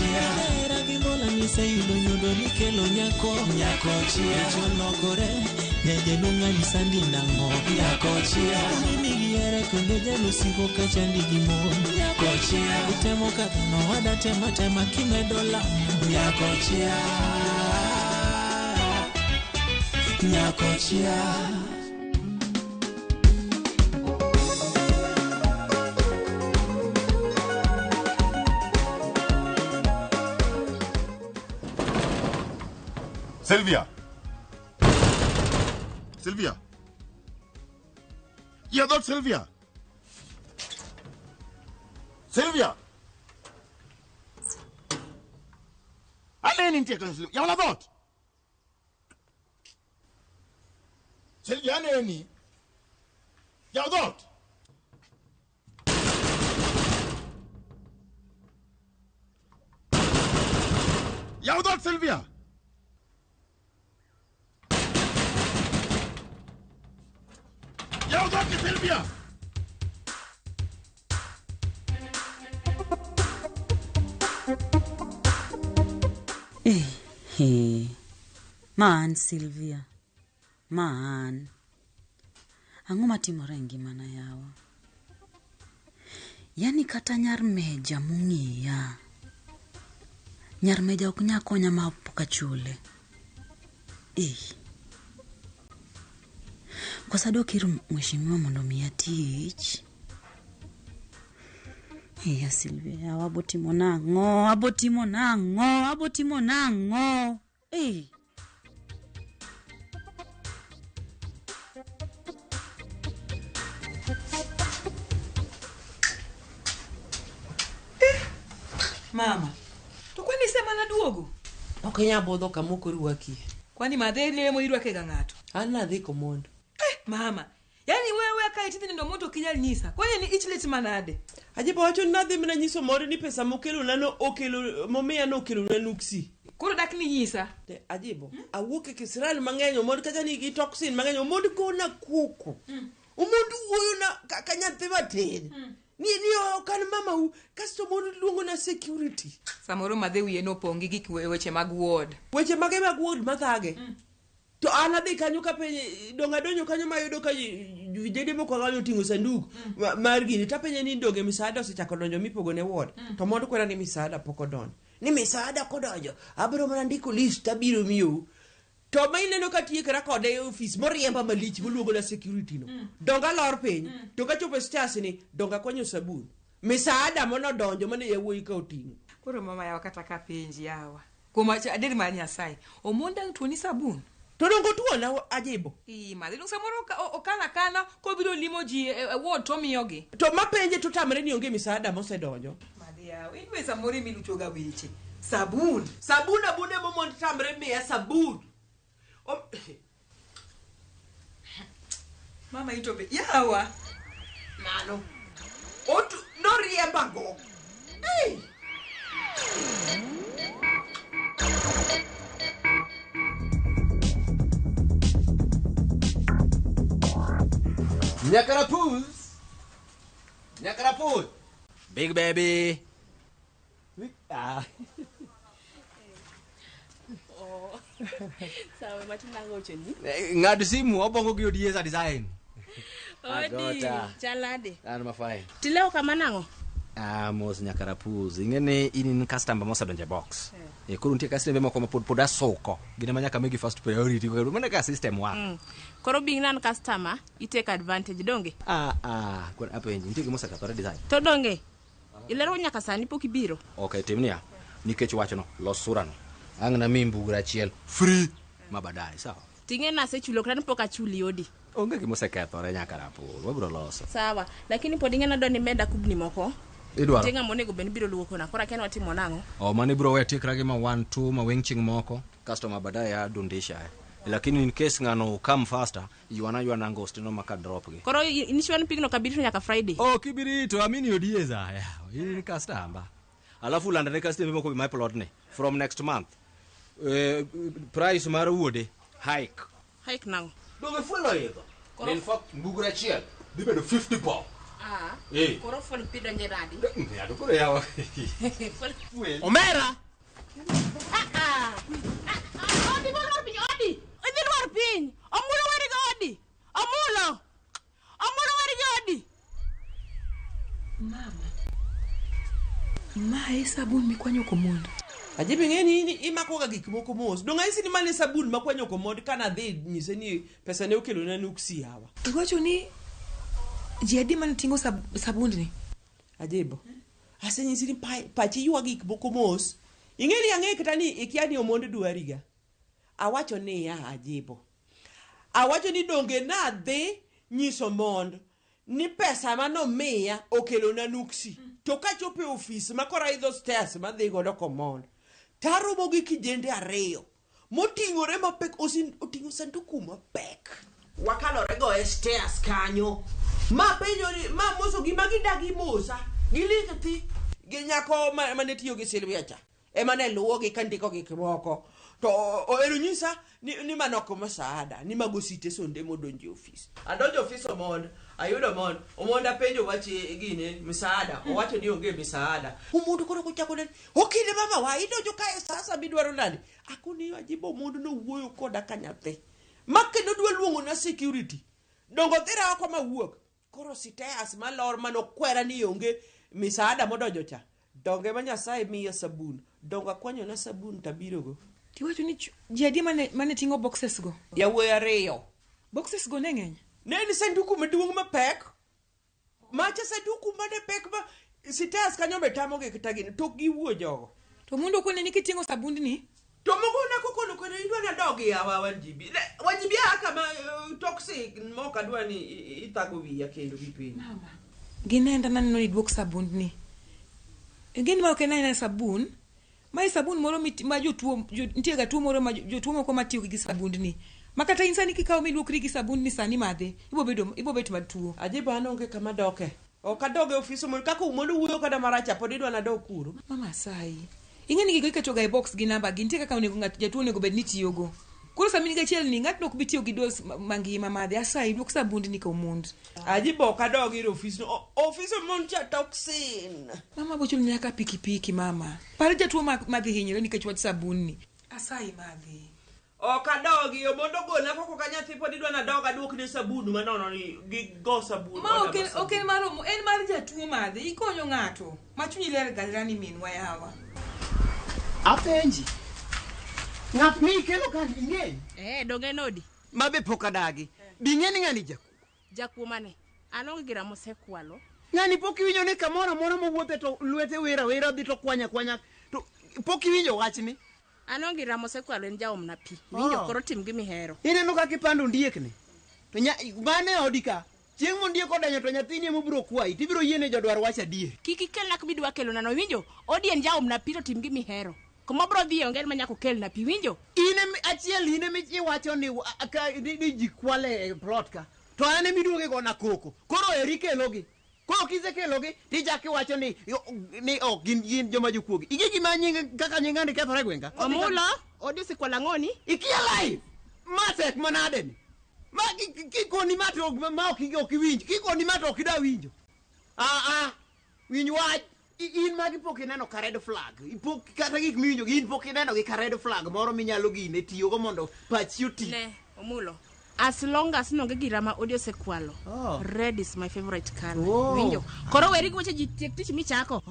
Nyakochia. Hera gi mbola niseyudo nyodo nikelo nyako. Nyakochia. Cholokore nyajaluong' ng'ani sandi nang'o. Nyakochia. Nigi here kendo jalusiko kachandi gi mon. Nyakochia. Itemo kadho nowada tema tema kimedo lamo. Nyakochia. Nyakochia. Sylvia. Sylvia. You're not Sylvia. Sylvia. Aneni nitie kanyo Sylvia. Yaw dhoot. Sylvia aneni. Yaw dhoot. Yaw dhoot Sylvia. Yaw dhoot ni Sylvia. Eh, he. Ma an Sylvia. Ma an. Ang'o matimore e ngimana yawa? Yaani kata nyar meja mong'iya. Nyar meja ok nya konya ma pok achule. Eh. Koso adok ir mheshimiwa mondo omiya tich? Iya Sylvia, yawa abotimo nang'o? Abotimo nang'o? Abotimo nang'o? Eh. Mama, to kwani isema naduogo? Ok inyal budho kama ok orwakie. Kwani madhe lemo irwake ga ng'ato? An nadhi komondo. Eh, mama, yani wewe ka itidhi nindo moto ok inyal nyisa. Kwani ni ich lit manade? Ajipo wacho ni nadhi mana nyiso moro ni pesa mokelona no okelo momiya no okelona nuksi. Koro dak ni nyisa. Te ajibo. Awuok e kisirani mang'eny omond kacha nigi toxin mang'eny omond gona koko. Omond wuoyo na kaka nyathi matin. Ni ok an mamau kasto omond luongo na security. Samoro madhe wiye nopong' gi gik weche mag ward. Weche mage mag ward mathage? To an adhi kanyo kapenje donge adonjo kanyo mayudo ka vijende moko kanyo oting'o sanduk mar gini tapenje ni donge misaada osechako donjo mipogo ne ward to mond kwera ni misaada pok odonjo ni misaada kodonjo abiro mana ndiko list abiro miyou to ma ineno ka tiekra kode e ofis moriemba malich moluongo na security no donge alor piny to kachopo e stairs ni donge akwanyo sabun misaada manodonjo mane yawuoyi ka oting'o Koro mama yawa kata ka penji yawa. Kuom wach adier mar Nyasaye, Omondi ang' tuoni sabun. To donge otuona ajibo? Ii, madhi dong samoro okano akana kobiro limo ji e ward to omiyogi. To mapenje to tamre ni onge misaada mosedonjo. Madhi yawa, in be samoro imiluchoga weche. Sabun. Sabun abuna ema Omondi tamre miya sabun. Mama ito be yawa. Mano. Otu noriemba go. Hey! Nyakarapuz. Nyakarapuz. Big baby. Ah. Oh. Sawa, matin agochoni. Ng'ad simu obongo gi odiesa design. Odi, Agota. chalade. An ma fine. Tilewo kama nang'o? Ah, mos nyakarapuz. Ing'e ni in in customer mosedonjo e box. Eh, koro nitie customer moko ma pod asuko. Gin ema nyaka migi first priority. Mano e kaka system work. Koro being non customer, i take advantage donge? Ah, ah, koro apenji, nitie gima osekethore design. To donge? Ilero nyaka sani pok ibiro. Ok, tim niya, nikech wachno, los sura no. Ang' namiyi mbugru achiel free ma baadaye, sawa? Ting'e nasechulo kata ni pok achuli odi. Onge gima osekethore nyaka rapur, wabiro loso. Sawa, lakini pod ing'e nadwa ni meda kubni moko. Idwaro? Nitie ng'ama onego bed ni biro luokona, koro akia ni watimo nang'o. Oh, mano ibiro weyo tiekra gi ma one two ma weng' chieng' moko, kasto ma baadaye adundisha. Eh. Lakini in case ng'ano come faster, Ywana ywana ngosti no maka drop gi. Koro in sure ni pigno kabirito nyaka Friday? Oh, kibirito amini odieza. Ya, in customer. Alafu landa ne customer moko my plot ni from next month. Price mar wuode hike. Hike nang'o? Donge fuel oidho. In fact, mbugru achiel dhi bedo 50 bob. Ah. Eh. Koro fon pi donje nadi? Ya to koro yawa. Omera. Ah ah. Odi lwar piny odi. Idhi lwar piny. Omulo weri gi odi. Omulo. Omulo weri gi odi. Mama. Ma e sabun mikwanyo komondo. Ajibi ng'e ni in imakoga gik moko mos. Dong' anyisi ni mane sabun makwanyo komod kana dhi nyise ni pesa ne okelona nuksi yawa. Iwacho ni ji adi mane ting'o sabundni? Ajibo. Asenyisi ni pachi ywa gik moko mos. Ing'e ni ang'e kata ni ikia ni Omondi dwariga. Awacho niya Ajibo. Awacho ni donge nadhi nyiso mond ni pesa manomiya okelona nuksi. To kachopo e ofis ma koro aidho stairs madhi godo komond. Taromo gi kijende ariyo moting'ore mapek oting'o sanduku mapek. Wakalore go e stairs kanyo. Ma penjo ni ma moso gima gidagi mosa. Giling thi gi nyako mane tiyo gi Sylvia cha. Ema ne luwogi ka ndiko gik moko. To ero nyisa ni mano ok msaada, ni mago site sonde modonjo e ofis. Adonjo e ofis Omond, ayudo Omond, Omond apenjo wach gine msaada, owacho ni onge msaada. Omond koro kochako ne, okine mama wa idonjo kae sasa midwaro nade? Akoni ajibo Omond nowuoyo koda ka nyathi. Ma kendo dwa luongo na security. Dongo dhira oko mawuok. Koro stairs malor manokwera ni onge msaada modonjo cha. Donge ma Nyasaye miya sabun. Dongo akwanyo na sabun tabirogo. Tiwacho ni ji adi mane ting'o boxes go? Yawuoyi ariyo. Boxes go ne ng'eny? Ne en sanduku maduong' mapek. Macha sanduku mane pek ma stairs kanyo be tamogi kata gini. Tok giwuo jogo. To mondo okone ni kiting'o sabundni? To moko na kokono kono idwa nadogi yawa Wanjibi. Wanjibi aa kama toxic mok adwa ni ithago wiya kendo gi piny. Mama. Ginenda naneno ni duok sabundni. Ing'e ma ok en aena sabun. Ma e sabun moro ma jotuo nitie ga tuo moro ma jotuo moko matiyo gi sabundni. Ma kata in sani kikawo miluokri gi sabundni sani madhe, ibo bet matuo. Ajibo an onge kama doke. Ok adog e ofis Omondi kaka Omondi wuoyo koda marach pod idwa nadog kuro. Mama asayi. Ing'e ni gigo iketo ga e box gi namba gi nitie kaka onego ng'at jatuo onego bed ni tiyogo. Koro sama in gachiel ni ng'atno ok bi tiyo gi dos mangima madhe. Asayi duok sabundni ka Omondi. Ajibo ok adog ir ofisno. Ofis Omondi cha toxin. Mama bochuno nyaka pikipiki mama. Par jatuo madhi hinyore nikech wach sabunni. Asayi madhi. Ok adogi, Omondi ogolna koko ka nyathi pod idwa nadog aduokne sabun manono ni gi go sabun. Ma ok en mar en mar jatuo madhi. Ikonyo ng'ato. Ma chunyi ler galera ni minwa yawa. Apenji. Ng'at mi ikelo ka ing'e? Donge en odi. Mabe pok adagi. Bing'e ni ng'ani jakuo. Jakuo mane? An onge gira mosekwalo. Ng'ani pok iwinjo ni kamoro amora mowuothe to lwete wera wera dhi to kwanya kwanya. To pok iwinjo wachni? An onge gira mosekwalo en jaomna pi. Winjo koro tim gimihero. Ineno kaka ipando ondiekni. To mane odi ka. Chieng' mondiek odenyo to nyathini ema obiro kwayi. Tibiro yiene jodwar wach adier. Kik ikelna kumidwa kelona no winjo. Odi en jaomna pi to tim gimihero. Kuma bro dhiye onge ma nyaka okelna pi winjo. In achiel in ema iwacho ni ji kwale e plot ka. To an ema iduoge gona koko. Koro eri kelogi. Koro kisekelogi tichako iwacho ni ok gin joma jokuogi. Ing'e gima nying kaka nyingani kethore e gweng' ka? Omulo, odi osekwalo ang'oni? Ikia live. Ma tek manade ni? Ma kikoni ma to ma ok iwinj. Kikoni ma to ok ida winjo. Winj wach. In magi pok ineno ka red flag. Pok kata gik miwinjo gi in pok ineno gi ka red flag moro minyalo gine tiyogo mondo pachi oti. Ne, Omulo. As long as nonge gira ma odi osekwalo. Red is my favorite color. Winjo. Koro weri gi weche ji tiek tich michako.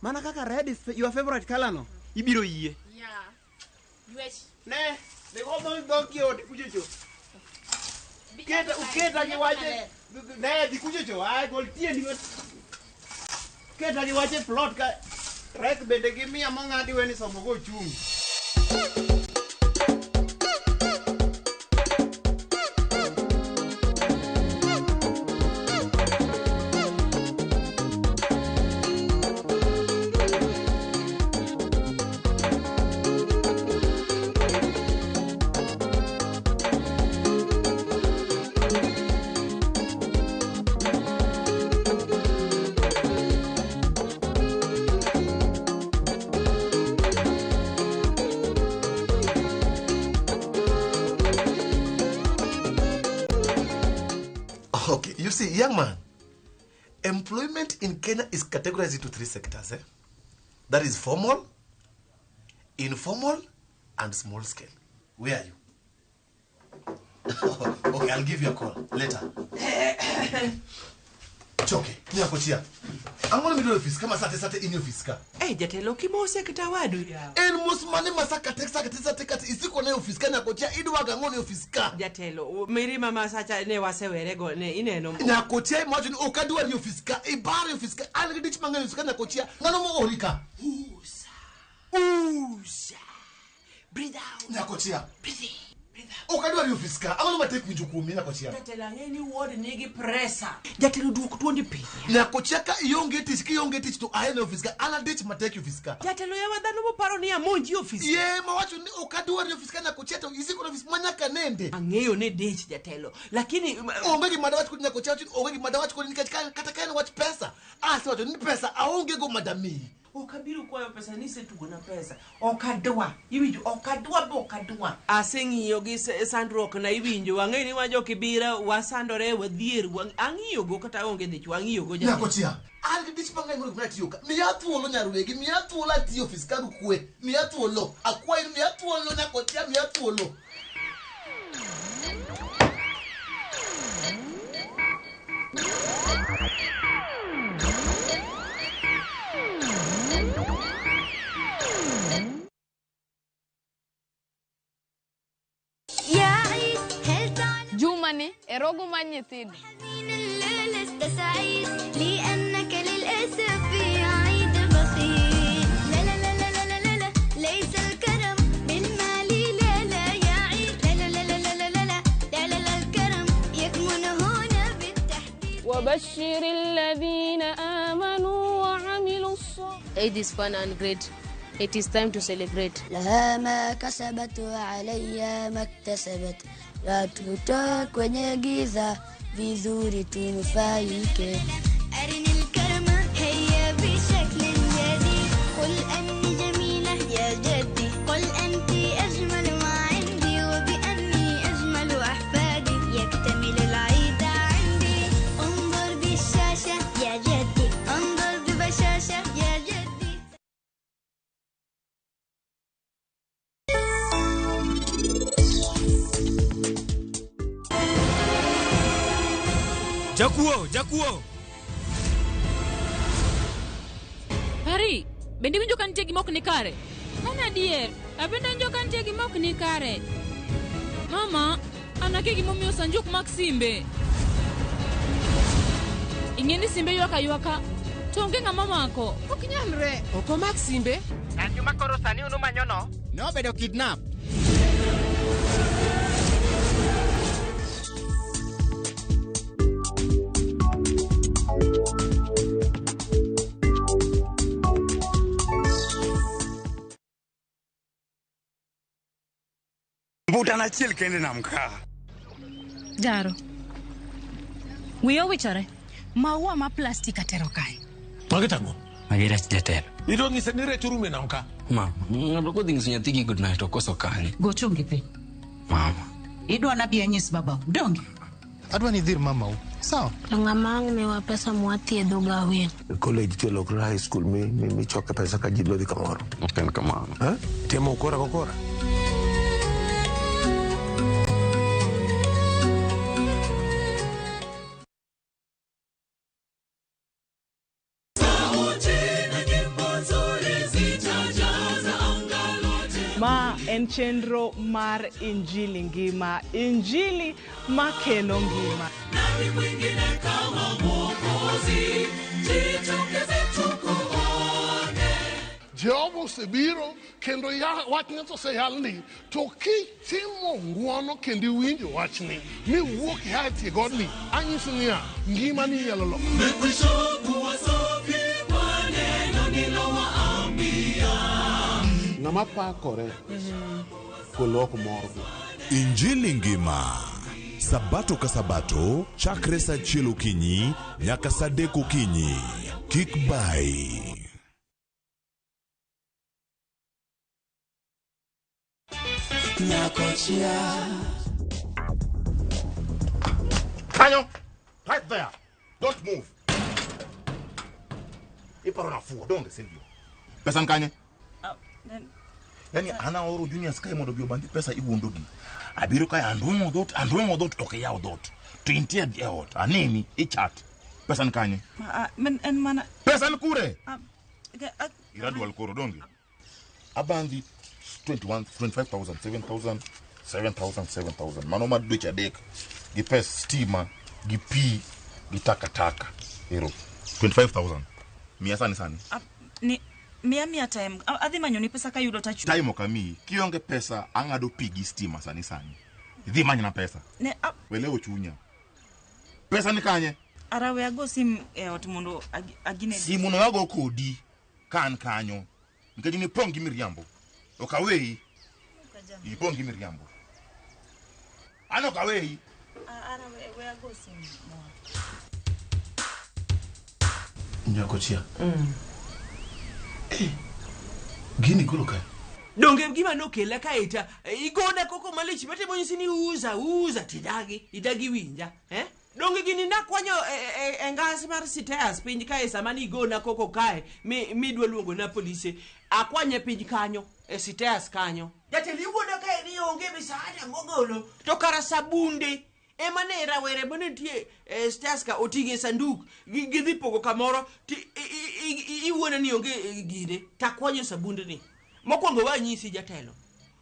Mana kaka red is your favorite color no. Ibiro yie. Yeah. Ywech. Ne, dhi go gi odi kuchocho. Uketa gi wache. Ne, dhi kuchocho. Ai, gol tiendi. Keta gi wache plot ka. Rek bende gi miya mong'adi weni somo go ochung'. Okay, you see, young man, Employment in Kenya is categorized into three sectors. Eh? That is formal, informal, and small scale. Where are you? Okay, I'll give you a call later. Choke, nyakochia. Ang'o midwaro ofis ka ma sate sate in e ofis ka? Eh, jatelo kimose kata wadu. En mos mane ma sa kate sa kate sate kate isiko ne ofis ka nyakochia idwa gang'o ne ofis ka? Jatelo, mirima ma sacha ne wasewerego ne ineno. Nyakochia imawacho ni ok adwar e ofis ka, ibar e ofis ka, an gi dich mang'eny e ofis ka nyakochia. Ng'ano moori ka? Usa. Usa. Breathe out. Nyakochia. Breathe in. Ok adwar e ofis ka. Ang'o matek winjo kuomi nyakochia? Jatelo ang'e ni wuod nigi presa. Jatelo duok tuondi piny. Nyakochia ka ionge tich, ka ionge tich to aye ne ofis ka. An adich matek e ofis ka. Jatelo yawa dhano moparo ni amonji ofis. Ye, mawacho ni ok adwar e ofis ka nyakochia to isiko e ofis ma nyaka nende. Ang'eyo ni dich jatelo, lakini onge gima dawach kodi nyakochia, wacho ni onge gima dawach kodi nikech kata ka en wach pesa, asewacho ni pesa aonge go madamiyi. Ok abiro kwayo pesa ni isetugona pesa. Ok adwa. Iwinjo? Ok adwa bo ok adwa. Aseng'iyo gi sandruok na iwinjo. Ang'eyo ni wan jo Kibira wasandore, wadhier, ang'iyo go kata onge dich, wang'iyo go jatelo. Nyakochia, an gi dich mang'eny monego bed ni atiyo ka. Miya thuolo nyar wegi, miya thuolo atiyo ofis ka gi kwe. Miya thuolo. Akwayi ni miya thuolo nyakochia, miya thuolo. Juma ni e rogo mar nyithindo. لست سعيد لأنك للأسف في عيد بخيل لا لا لا لا لا لا لا ليس الكرم بالمال لا لا يا عيد لا لا لا لا لا لا لا لا لا لا الكرم يكمن هنا بالتحديد وبشر الذين آمنوا وعملوا الصالحات. Eid is fun and great. It is time to celebrate. لها ما كسبت وعليها ما اكتسبت لا tutoe kwenye giza vizuri tunufaike. أرني الكرم هيا بشكل جديد قل أني جميلة يا جدي قل أنت أجمل ما عندي وبأني أجمل أحفادي يكتمل العيد عندي انظر بالشاشة يا جدي انظر ببشاشة يا جدي. Jakuo, jakuo. Pari, bende iwinjo ka nitie gima ok ni kare? Mano adier, abende awinjo ka nitie gima ok ni kare. Mama, an akia gimomiyo Sanju ok mak simbe. Ing'e ni simbe ywak aywaka, to onge ng'ama mako. Ok nyalre. Ok omak simbe? Sanju ma koro sani unu manyono? Nobedo kidnap. Mbuta achiel kende nam ka. Jaro. Wiya owichore. Maua ma plastik atero kae. Magi tang'o? Magi rech jatelo. Idwa nyisa ni rech orumo e nam ka? Mama, ng'ato kodhi nyiso nyathi gi good night okoso kanye. Go chongi piny. Mama. Idwa nabi anyis babau. Donge? Adwa ni idhir mamau. Sawa? To ng'ama ang' miwa pesa mwathiedho ga winy. College ti olokre high school mi choke pesa ka ji dwa dhi kamoro. Ok en kamano. Eh? Timo ukora kokora. Ma en chenro mar Injili Ngima, Injili makelo ngima. Nani mwingine kama Mwokozi? Jitokeze tukuone. Jehova osebiro kendo wach Nyasaye oseyalni to kitimo ng'wono kendo iwinjo wachni miwuok ia e tie godni anyisi niya ngimani inyalo loko. Mmekwisha kuwa safi kwa neno nilowaambia. Ng'ama pakore polo ok morgo. Injili Ngima. Sabato ka sabato, chakre saa achiel okinyi nyaka saa adek okinyi. Kik bai. Nyakochia. Kanyo! Right there. Don't move. Iparo nafuo donge Silvio. Pesa nkanye? Yaani ana oro Junior Sky mondo bi obandi pesa iwuondo gi. Abiro kae anduong'o dhot to ok iyaw dhot. To intie e ot aneni ichat. Pesa nkanye? En mana Pesa nkure? Iradwal koro donge. Abandi 21 25,000 7,000 7,000 7,000. Mano mar dweche 3 gi pes stima gi pi gi takataka. Ero 25,000. Miya sani sani. Ni miya time. Adhi manyo ni pesa kayudo tachu. Time ok amiyi. Kionge pesa ang'ado pi gi stima sani sani. Idhi manyna pesa. Ne Welewo chunya. Pesa ni kanye? Arawe ago sim e ot mondo agine. Simu no ago kodi ka an kanyo. Nikech nipong' gi miriambo. Ok aweyi. Ipong' gi miriambo. An ok aweyi. Arawe ago sim mondo. Nyakochia. Gini golo kae. Donge gima nokela kae ta igona koko malich matemo nyisi ni uza tidagi idagi winja eh? Donge gini nakwanyo e ngas mar stairs piny kae sama ni igona koko kae midwa luongo na polise akwanye piny kanyo e stairs kanyo. Jatelo iwuondo kae ni onge misaada mogolo to kara sabunde ema ne rawere mane nitie e stairs ka oting'e sanduk gidhi pogo kamoro ti iwuondo ni onge gine takwanyo sabunde ni. Mokwongo wanyisi jatelo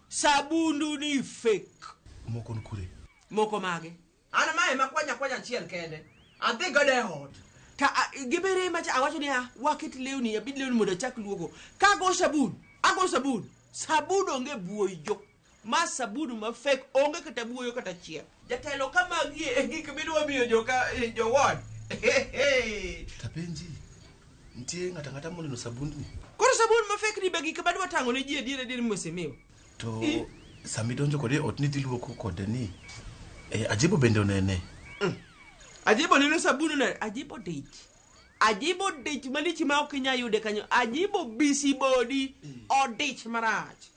sabundu ni fake. Moko nkure? Moko mage? An mae makwanya kwanya achiel kende. Adhi godo e ot. Ta gibere macha awacho ni waket lewni abid lewni mondo achak luoko. Kago sabun, ago sabun. Sabun onge buoyo. Ma sabun ma fake onge kata buoyo kata achiel. Jatelo ka magi e gik midwa miyo joka jowad. Tapenji. Nitie ng'ato ang'ata moneno sabundni? Koro sabun ma fake ni be gik madwa tang'o ne ji adier adier mosemiwa. To sama idonjo kode e ot ni idhi luoko kode ni Ajibo bende onene. Ajibo neno sabun no, Ajibo dich. Ajibo dich malich ma ok inyal yude kanyo. Ajibo busybody odich marach.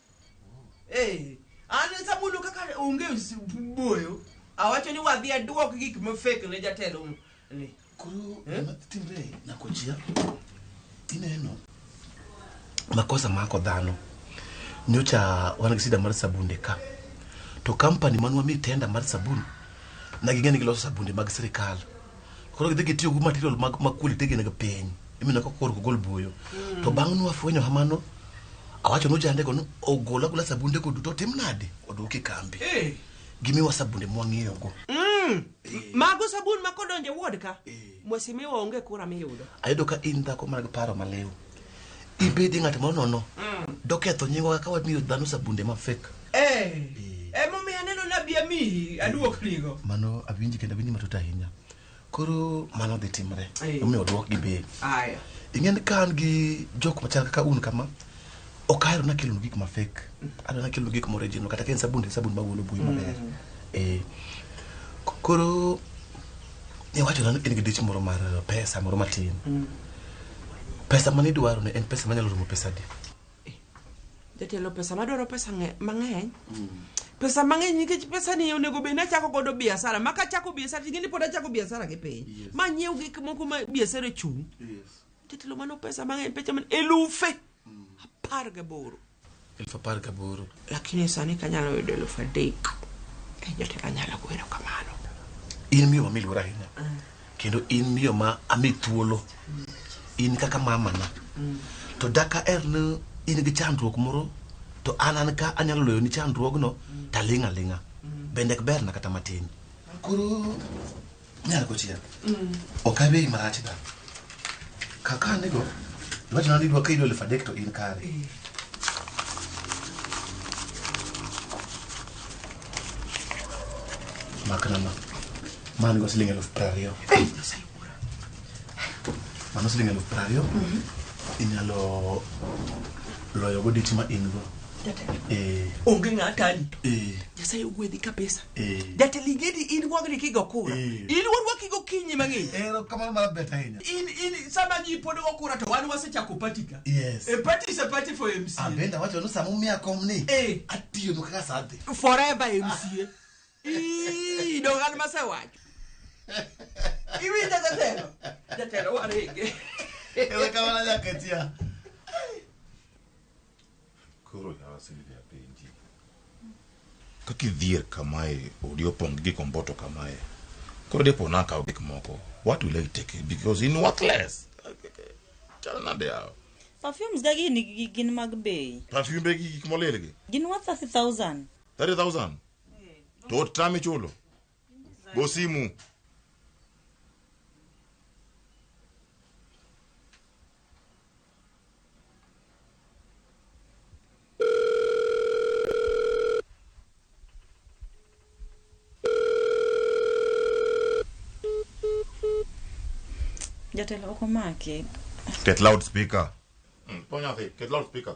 An sabun kaka onge boyo. Awacho ni wadhi aduok gik ma fake ne jatelo ni. Koro gima timre Nyakochia ineno makosa mako dhano. Nyocha wan gi sida mar sabunde ka. To company manwa mi tender mar sabun na ging'e ni giloso sabunde mag sirikal. Koro gidhi gitiyo gi material mag ma quality gi nigi piny. Imino ka koro gol buoyo. To bang' nwafwenyo kamano awacho ni ojande go ni ogol agola sabunde go duto otim nade? Oduok e kambi. Gimiwa sabunde mwang'iyo go. Mago sabun ma kodonjo e ward ka. Mwasimiwa onge kura miyudo. Ayudo ka in dhako man gi paro maliw. Ibedi ng'at monono. Doketho nyingwa ka wamiyo dhano sabunde ma fake. Emomiyo aneno nabi amiyi aduok nigo. Mano awinji kendo awinji matut ahinya. Koro mano dhi timre. Omiyo oduok gi bei. Aya. Ing'e ni ka an gi jok machal kaka un kama, ok ahero nakelonu gik ma fake. Adwa nakelonu gik ma original kata ka en sabun to en sabun magolo buoyo maber. Koro iwacho ni in gi dich moro mar pesa moro matin. Pesa manidwaro ne en pesa manyalo romo pesa adi? Jatelo pesa madwaro pesa mang'eny. Pesa mang'eny nikech pesa ni onego bed ni achako godo biasara. Ma kachako biasara ting'e ni pod achako biasara gi piny. Ma nyiew gik moko ma biasara chung'. Jatelo mano pesa mang'eny pesa man 18,000. 18,000. Lakini sani kanyalo yudo 3,000. Jatelo anyalo gwero kamano. In miyo ma miluoro ahinya. Kendo in miyo ma ami thuolo. In kaka mamana. To daka er ni in gi chandruok moro to an ka anyalo loyo ni chandruogno to aling' aling'a. Bende ok berna kata matin. Koro nyar kochiel. Ok aweyi marach da. Kaka anigo, iwachona ni idwa ka idwa 3,000 to in kare. Makna ma. Mano go siling 20,000. Mano siling 20,000. Inyalo loyo go dich ma in go. Onge ng'atani. Nyasaye ogwedhi kabisa. Jatelo ing'e ni in wang'ni kigo kura. In warwaki gokinyi mang'eny. Erokamano mar bet ahinya. In sama ji pod go kura to wan wasechako party ka. Yes. A party is a party for MCA. Abende awacho ni sama umiya kom ni atiyonu kaka sa dhi. Forever MCA. Ii, dong an masewacho. Iwinja jatelo? Jatelo waringe. Erokamano nyakachia. Koro yawa Sylvia penji. Kaka idhier kamae, odi opong' gi gik kamae. Koro dipo nakawo gik moko. What will I take it? Because in worthless. Chal nade yawa? Perfumes ga gini gin mag bei. Perfume gi gik molil gi. Gin worth 30,000. 30,000. To ot tami chulo. Go simu. Jatelo ok omaki. Ket loudspeaker. Po nyathi, ket loudspeaker.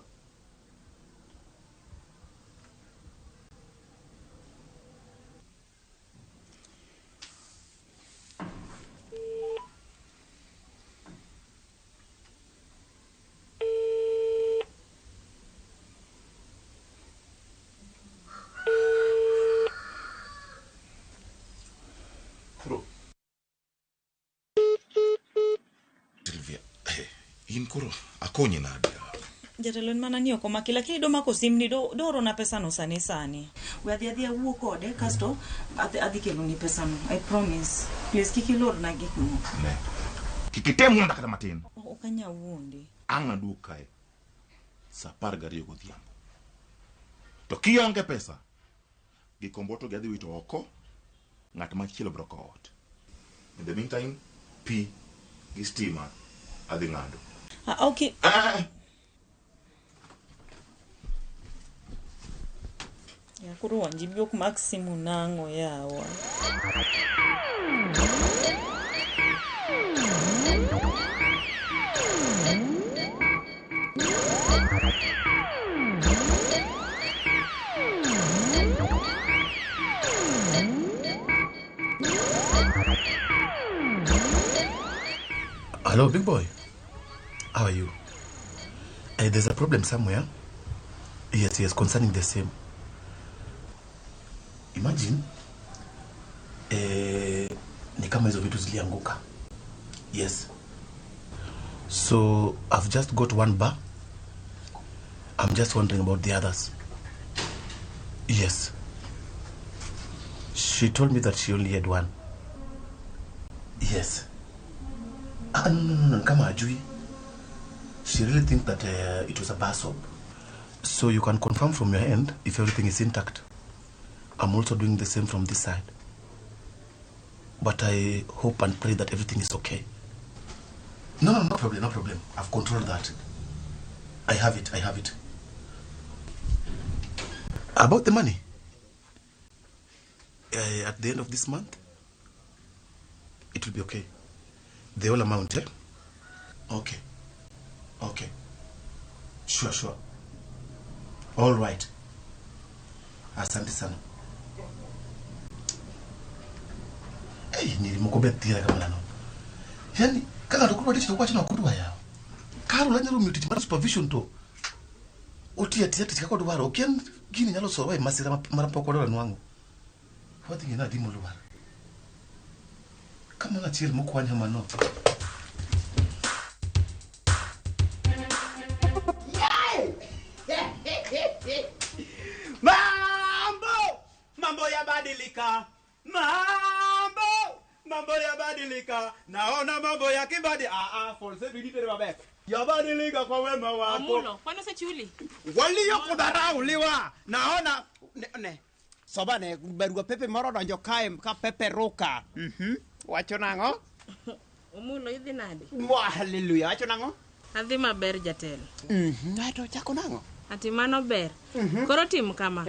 Koro. Sylvia, in koro akonyi nade? Jatelo en mana ni ok omaki lakini domako simni do doorona pesano sani sani. We adhi adhiya wuo kode kasto adhi adhi keloni pesano. I promise. Please kik ilorna gik moko. Ne. Kik item wuonda kata matin. Ok anyal wuondi. Ang' aduog kae sa 12 godhiambo. To kionge pesa, gikomboto gi adhi wito oko, ng'at machielo biro kowo ot. In the meantime, pi gi stima adhi ng'ado. Ah, okay. Ya koro Wanjibi ok mak simu nang'o yawa. Hello, big boy. How are you? There's a problem somewhere. Yes, yes, concerning the same. Imagine, ni kama hizo vitu zilianguka. Yes. So, I've just got one bar. I'm just wondering about the others. Yes. She told me that she only had one. Yes. Ah, no, no, no, no, kama hajui. She really thinks that it was a bar soap. So you can confirm from your end if everything is intact. I'm also doing the same from this side. But I hope and pray that everything is okay. No, no, no problem, no problem. I've controlled that. I have it, I have it. About the money. At the end of this month, it will be okay. The whole amount, eh? Okay. Okay. Sure, sure. All right. Asante sana. Hey, nilimkobea tira kama nano. Yani, kaka tukudwa tichi tukwa china kudwa yao. Karo la nyalo mutiti mara supervision to. Otia tia tichi kako duwaro. Okien gini nyalo sorwa masira mara poko dola nwangu. Wadhi ngena dimo luwaro. Kama na chiel mokwanya mano. Mambo, mambo yabadilika. Mambo, mambo yabadilika. Naona mambo yakibadi. False bidii maber. Yabadilika kwa wema wako. Amulo, kwani osechuli? Waliokudharauliwa. Naona ne. Soba ne barua pepe moro donjo kae ka pepe ruka. Wacho nang'o? Omulo idhi nade? Mwa haleluya. Wacho nang'o? Adhi maber jatelo. Ato chako nang'o? Ati mano ber. Koro tim kama.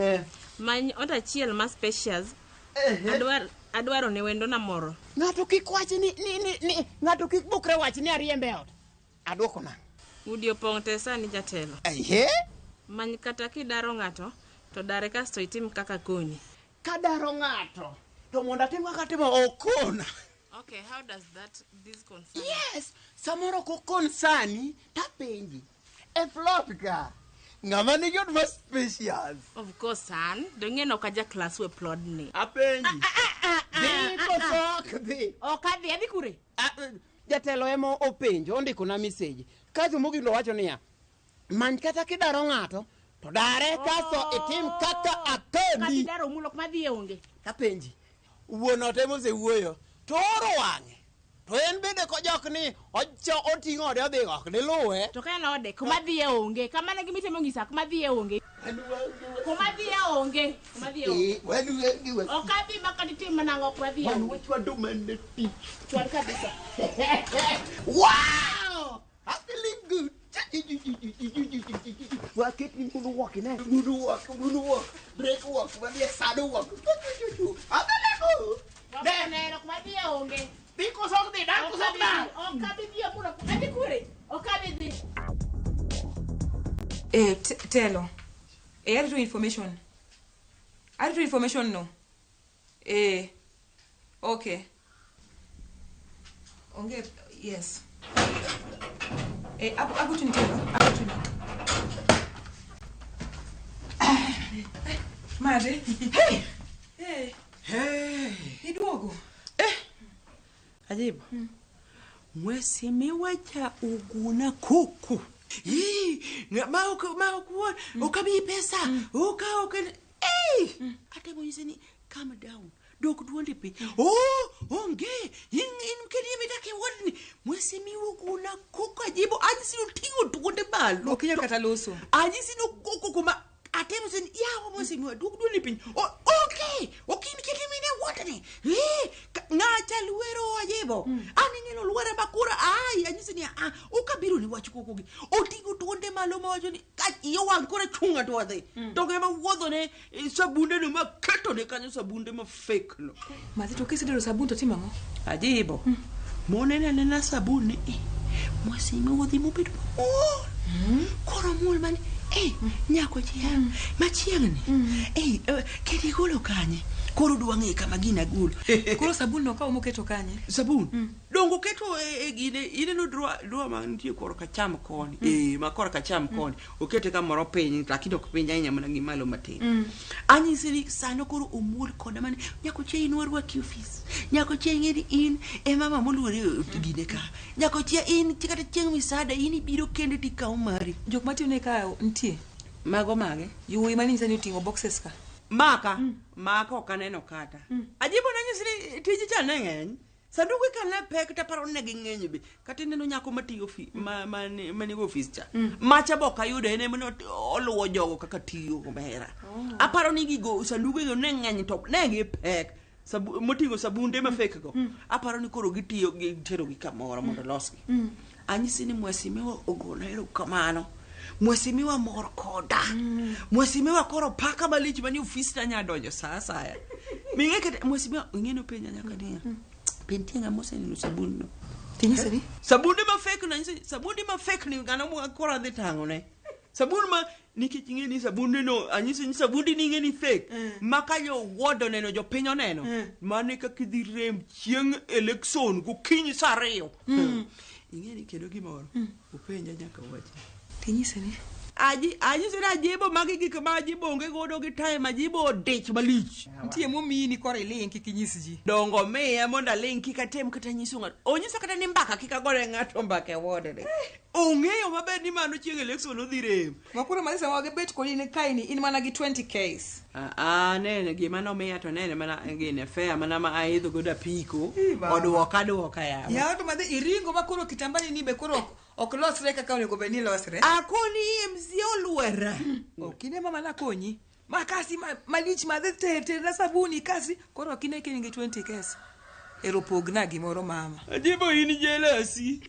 Many ot achiel ma spacious. Adwaro ne wendona moro. Ng'ato kik wach ni ng'ato kik bukre wach ni ariembe ot. Aduoko nang'o? Udi opong' te sani jatelo. Ehe. Many kata kidaro ng'ato to dare kasto itim kaka koni. Kadaro ng'ato to mondo atim kaka timo okona. Okay, how does that this concern? Yes, samoro kokonsani tapenji. E plot ka. Ng'ama nigi ot ma spacious. Of course, son. Dong'e no kaja class we plod ni. Apenji. Dhi koso ok dhi? Ok adhi, adhi kure? Jatelo ema openjo, ondiko na message. Kasto mogik to wacho niya, many kata kidaro ng'ato to dare kasto itim kaka akoni. Kata idaro omulo kuma dhiye onge. Apenji, wuon ot ema osewuoyo to oro wang'e to en bende kojok ni ocho oting'o ode odhi ok diluwe. To ka en ode, kuma dhiye onge. Kamano e gima itemo nyisa, kuma dhiye onge. Kuma dhiye onge. Kuma dhiye onge. Ok adhi ma kata itim mana ang'o kuma dhiye onge. Wachwado mana tich. Chwad kabisa. Wow! I'm feeling good. Waket ni moon walk ine. Moon walk, moon walk, break walk, wadhi e sado walk. I'm feeling good. Neno kuma dhiye onge. Dhi koso ok dhi, dak koso ok dak. Ok abi dhi omulo. Adhi kure? Ok abi dhi. Telo. Arito information. Arito information no. Okay. Onge, yes. Agochoni telo, agochoni. Made. Hey! Hey. Hey! Iduogo. Ajibu. Mheshimiwa cha uguna kuku. Ii, ma ok ma ok wuon, ok abi pesa. Ok ok. Hey! Ate monyise ni calm down. Dok duondi piny. Oh, onge. In in kedi midake wodni. Mheshimiwa uguna kuku ajibu anyisi no tingo duonde malo. Ok inyal kata loso. Anyisi no kuku kuma atemo sen yawa mheshimiwa dok duondi piny. Oh, okay. Ok in kedi mine wodni. Eh, ng'acha lwero ajibo. An ing'eno lwera makura ai anyisi ni a okabiro ni wach kuku gi. Oting'o duonde malo mawacho ni ka iyo wang' koro chunga to wadhi. To gema wuodho ne sabunde no maketo ne kanyo sabunde ma fake no. Madhi to kisedero sabun to timo ang'o? Ajibo. Moneno anena sabun ni mheshimiwa odhi mobedo mamor. Koro muol mani nyako chieng' machiegni. Kedi golo kanye? Koro dwa ng'e kama gina golo. Koro sabun no okawo moketo kanye? Sabun. Dongo keto e gine ineno drawer ma nitie korka cham koni. Ma korka cham koni. Okete kamoro piny lakini ok piny ahinya mana gi malo matin. Anyisi ni sano koro omuol koda mane nyako chieng' in warwaki ofis. Nyako chieng' ing'e ni in e mama moluore gine ka. Nyako chieng' in kata chieng' misada in ibiro kende tikawo mari. Jok matiyo ne ka nitie? Mago mage? Yowuoyi mane nyisa ni oting'o boxes ka. Maka, maka ok aneno kata. Ajibo nanyisi ni tiji cha ne ng'eny. Sanduku ka ne pek taparo ne ging'eny be. Kata ineno nyako matiyo manigo ofis cha. Macha be ok ayudo en ema oluwo jogo kaka tiyo omera. Aparo ni gigo sanduku go ne ng'eny to ne gi pek. Moting'o sabunde ma fake go. Aparo ni koro gitiyo gitero gi kamoro mondo losgi. Anyisi ni mheshimiwa ogona erokamano. Mheshimiwa mor koda. Mheshimiwa koro paka malich mani ofis na nya donjo sa asaya. Ming'e kata mheshimiwa ing'e penja nyaka niya. Be nitie ng'ama oseneno sabun no? Tinyise ni? Sabunde ma fake no anyise sabunde ma fake ni ng'ano ma koro adhi tang'o ne. Sabun ma nikech ing'e ni sabunde no anyise ni sabundi ni ing'e ni fake. Ma ka jo ward oneno jopiny oneno. Mano e kaka idhi rem chieng' election gokinyi sa 2. Ing'e ni kendo gimoro. Openja nyaka wachi. Tinyise ni? Anyise ni ajibo magi gik ma ajibo onge godo gi time ajibo odich malich. Nitie momiyi ni koro iling' kik inyis ji. Dongo miya mondo aling' kik atem kata nyiso ng'ato. Onyisa kata ni mbaka kik agone ng'ato mbaka e ward ni. Ong'eyo maber ni mano chieng' election odhi rem. Makoro madhi sama wagibet kodi ni kae ni in mana gi 20 Ks. Nene gima nomiya to nene mana gine fare mana ma aidho godo apiko. Baba. Oduoka aduoka yawa. Yawa to madhi iringo ma koro kitambani ni be koro ok losre kaka onego bed ni losre. Akoni MCA olwera. Ok ine mama nakonyi. Ma kasi malich madhi terna sabuni kasi koro ok ine ka in gi 20 Ks. Ero pogna gimoro mama. Ajibo in jealousy.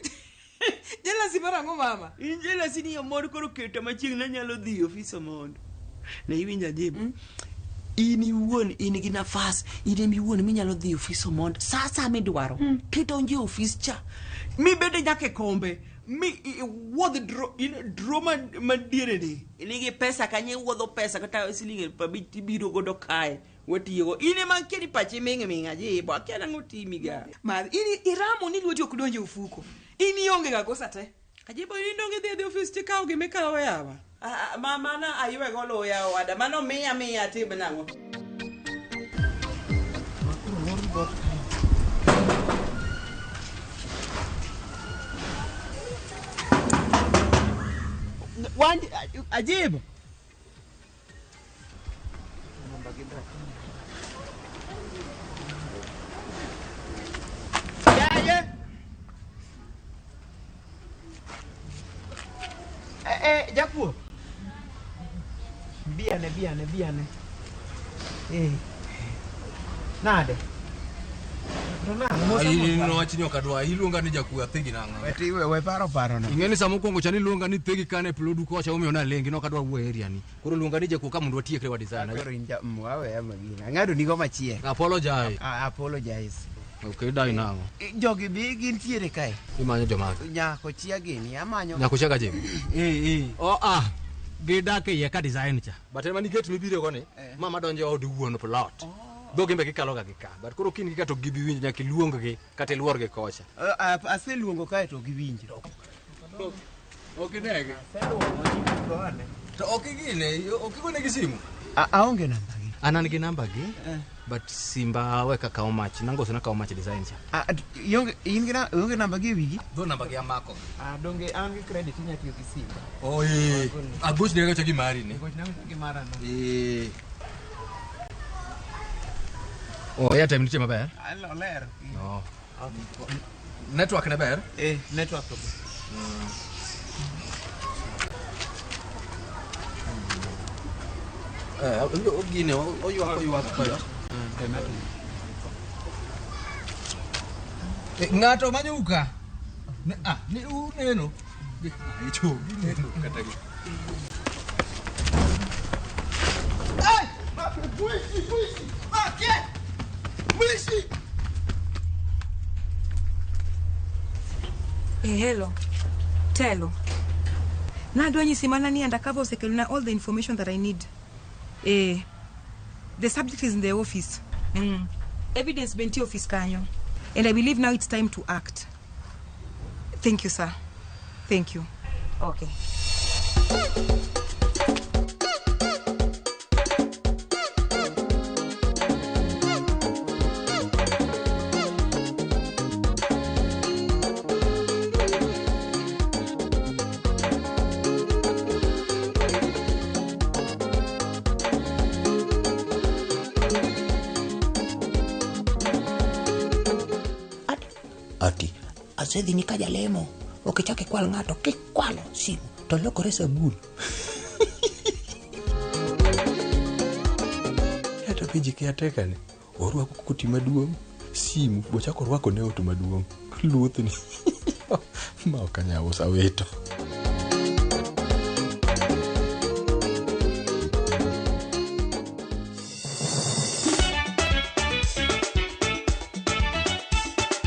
Jealousy mar ang'o mama? In jealousy ni Omondi koro keta machiegni anyalo dhi e ofis Omondi. Ne iwinjo Ajibo? In iwuon in gi nafas, in ema iwuon minyalo dhi e ofis Omondi sa asaya midwaro. Tidonjo e ofis cha. Mibede nyaka e kombe. Mi iwuodh dro, in dro madiere ni. Nigi pesa kanyo iwuodho pesa kata siling 5,000 tibiro godo kae. Watiyogo. In ema akia ni pachi ming' ming' Ajibo. Akia nang'o timi ga. Madhi, in iramo ni lweti ok donj e ofuko. In ionge ga kosa te. Ajibo in donge idhi adhi ofis tikawo gima ikawo yawa. Mano aywego luya owada. Mano miya miya atim nang'o? Wan ajibu. Yaye. Jakuo. Biane. Nade. Nowach ni ok adwa iluonga ni jakuo athegi nang'o We paro no. Ing'e ni sama mokwongo cha niluonga ni thegi kane plodu kocha omiyo nalengi nok adwa wuoyo area ni koro luonga ni jakuo ka mondo watiekre wa design Koro in ja wawe ama gina. Ang'ado nigo machiek. Apologize. Apologize. Ok idai nang'o Jogi bi gintiere kae. Imanyo jomage Nyako chia gini amanyo. Nyako chia ga Jim O ah gidak e iye ka design cha but en mani gate mibiro go ni mama donjo e od wuon plot Dho gimbe gikalo ga gi ka but koro kin gi ka to gibi winjo nyaka iluong gi kata iluor gi kocha Aseluongo kae to giwinjo. Ok inegi To ok igine ok igone gi simu Aonge namba gi. An an gi namba gi but simba we ka kawo mach nangoso na kawo mach design cha Ionge in gi ionge namba gi e wigi? Dho namba gi amako Donge an gi credit inya tiyo gi simba. Oh agochni kacha gi mari ni Gochna gi mara no. Oh airtime nitie maber Oler. Oh. Network ne ber? Network to ber. Gine oywak koyo. Ng'ato manyo uka. Ni uneno. Icho gineno kata gi. Ai! Mwishi! Ake! Mwishi! Hello. Telo. Nadwa nyisi mana ni undercover osekelona all the information that I need. The subject is in the office. Evidence benti office kanyo. And I believe now it's time to act. Thank you, sir. Thank you. Okay. Ati asedhi ni kajalemo ok ichak ikwal ng'ato kikwalo simu to lokore sabun. Kata penji caretaker ni orwako koti maduong' simu bochako orwako ne ot maduong' luthni ma ok anyal uso awito.